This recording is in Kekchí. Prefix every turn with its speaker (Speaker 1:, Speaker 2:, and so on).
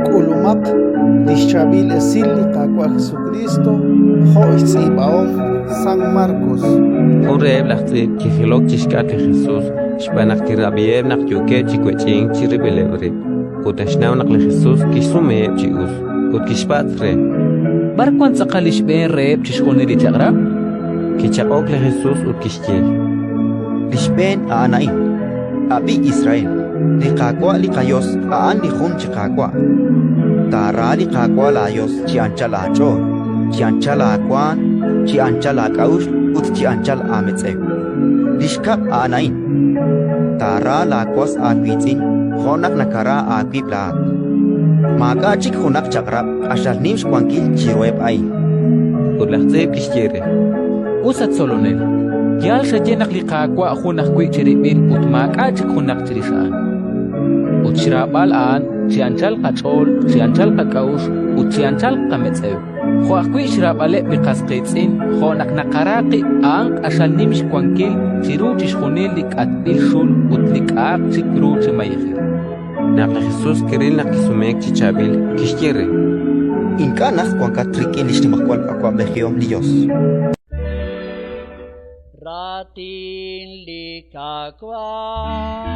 Speaker 1: K'ulumaq li xChaab'il Esil li Qaawa' Jesukriist jo' xtz'iib'ahom San Markos.
Speaker 2: Jun reheb' laj tz'iib' kijilok chi xk'atq li Jesus xb'aan naq kirab'iheb' naq yookeb' chi wech'ink chirib'ileb' rib', ut naxnaw naq li Jesus kixsumeheb' chi us, ut kixpatz' re:
Speaker 3: B'ar wank tz'aqal li xb'een reheb' chixjunil li chaq'rab'?
Speaker 2: Kichaq'ok li Jesus ut kixye:
Speaker 4: Li xb'een a'an a'in: Ab'i, Israel, li Qaawa' li qaYos a'an li jun chi Qaawa'. Taara li Qaawa' laaYos chi anchal aach'ool, chi anchal aawaanm, chi anchal aak'a'uxl ut chi anchal aametz'ew. Li xkab' a'an a'in: Taara laawas aawiitz'in jo' naq nakara aawib' laa'at. Maak'a' chik junaq chaq'rab' q'axal nim xwankil chiruheb' a'in.
Speaker 2: Ut laj tz'iib' kixye re:
Speaker 3: Us, at Tzolonel, yaal xaye naq li Qaawa' jun ajwi' chirib'il ut maak'a' chik junaq chirix a'an. Ut xraab'al a'an chi anchal qach'ool, chi anchal qak'a'uxl ut chi anchal qametz'ew, jo' ajwi' xraab'aleb' li qas qiitz'in jo' naq naqara qib', a'an q'axal nim xwankil chiru chixjunil li k'atb'il xul ut li k'a'aq chik ru chi mayejil.
Speaker 2: Naq li Jesus kiril naq kisumeek chi chaab'il, kixye re:
Speaker 4: Ink'a' najt wankat rik'in li xnimajwal awab'ejihom li Yos.
Speaker 5: Raatin li Qaawa'.